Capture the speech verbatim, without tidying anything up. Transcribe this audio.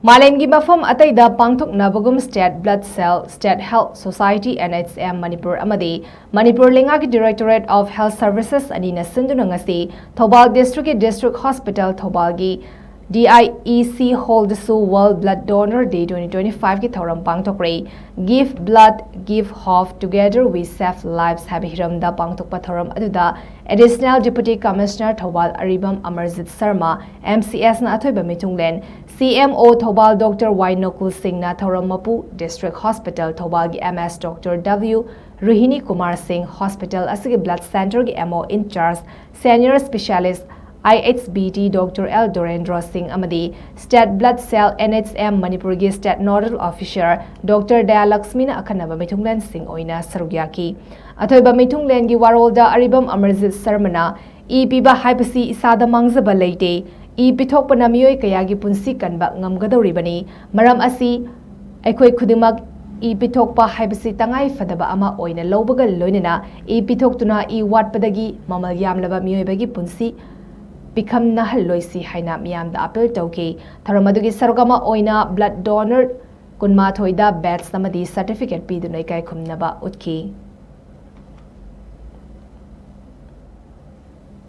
ꯃꯥꯂꯦꯝꯒꯤ ꯃꯐꯝ ꯑꯇꯩꯗ ꯄꯥꯡꯊꯣꯛꯅꯕꯒꯨꯝ State Blood Cell, State Health Society, N H M Manipur ꯑꯃꯗꯤ ꯃꯅꯤꯄꯨꯔ ꯂꯩꯉꯥꯛꯀꯤ Directorate of Health Services ꯑꯅꯤꯅ ꯁꯤꯟꯗꯨꯅ ꯉꯁꯤ Thoubal Districtꯀꯤ District Hospital ꯊꯧꯕꯥꯜꯒꯤ D I E C Hallꯗꯁꯨ World Blood Donor Day twenty twenty-fiveꯀꯤ ꯊꯧꯔꯝ ꯄꯥꯡꯊꯣꯛꯈ꯭ꯔꯦ꯫ Give blood, give hope, together we save lives ꯍꯥꯏꯕ ꯍꯤꯔꯝꯗ ꯄꯥꯡꯊꯣꯛꯄ ꯊꯧꯔꯝ ꯑꯗꯨꯗ Additional Deputy Commissioner ꯊꯧꯕꯥꯜ ꯑꯔꯤꯕꯝ ꯑꯃꯔꯖꯤꯠ ꯁꯔꯃ, M C Sꯅ ꯑꯊꯣꯏꯕ ꯃꯤꯊꯨꯡꯂꯦꯟ, C M O Thoubal Doctor Y ꯅꯣꯀꯨꯜ ꯁꯤꯡꯅ ꯊꯧꯔꯝ ꯃꯄꯨ, District Hospital ꯊꯧꯕꯥꯜꯒꯤ M S Doctor W ꯔꯣꯍꯤꯅꯤ Kumar ꯁꯤꯡ, hospital ꯑꯁꯤꯒꯤ blood centreꯒꯤ M O in charge, senior specialist I H B D Doctor L Dorendro ꯁꯤꯡ ꯑꯃꯗꯤ State Blood Cell N H M ꯃꯅꯤꯄꯨꯔꯒꯤ State Nodal Officer Doctor ꯗꯌꯥꯂꯛꯁꯃꯤꯅ ꯑꯈꯟꯅꯕ ꯃꯤꯊꯨꯡꯂꯦꯟꯁꯤꯡ ꯑꯣꯏꯅ ꯁꯔꯨꯛ ꯌꯥꯈꯤ꯫ ꯑꯊꯣꯏꯕ ꯃꯤꯊꯨꯡꯂꯦꯟꯒꯤ ꯋꯥꯔꯣꯜꯗ ꯑꯔꯤꯕꯝ ꯑꯃꯔꯖꯤꯠ ꯁꯔꯃꯅ, "ꯏ ꯄꯤꯕ ꯍꯥꯏꯕꯁꯤ ꯏꯁꯥꯗ ꯃꯥꯡꯖꯕ ꯂꯩꯇꯦ꯫ ꯏ ꯄꯤꯊꯣꯛꯄꯅ ꯃꯤꯑꯣꯏ ꯀꯌꯥꯒꯤ ꯄꯨꯟꯁꯤ ꯀꯟꯕ ꯉꯝꯒꯗꯧꯔꯤꯕꯅꯤ꯫ ꯃꯔꯝ ꯑꯁꯤ ꯑꯩꯈꯣꯏ ꯈꯨꯗꯤꯡꯃꯛ ꯏ ꯄꯤꯊꯣꯛꯄ ꯍꯥꯏꯕꯁꯤ ꯇꯉꯥꯏ ꯐꯗꯕ ꯑꯃ ꯑꯣꯏꯅ ꯂꯧꯕꯒ ꯂꯣꯏꯅꯅ ꯏ ꯄꯤꯊꯣꯛꯇꯨꯅ ꯏ ꯋꯥꯠꯄꯗꯒꯤ ꯃꯃꯜ ꯌꯥꯝꯂꯕ ꯃꯤꯑꯣꯏꯕꯒꯤ ꯄꯨꯟꯁꯤ ꯄꯤꯈꯝꯅꯍꯜꯂꯣꯏꯁꯤ" ꯍꯥꯏꯅ ꯃꯤꯌꯥꯝꯗ appeal ꯇꯧꯈꯤ꯫ ꯊꯧꯔꯝ ꯑꯗꯨꯒꯤ ꯁꯔꯨꯛ ꯑꯃ ꯑꯣꯏꯅ blood donor ꯀꯨꯟꯃꯥꯊꯣꯏꯗ badge ꯑꯃꯗꯤ certificate ꯄꯤꯗꯨꯅ ꯏꯀꯥꯏ ꯈꯨꯝꯅꯕ ꯎꯠꯈꯤ꯫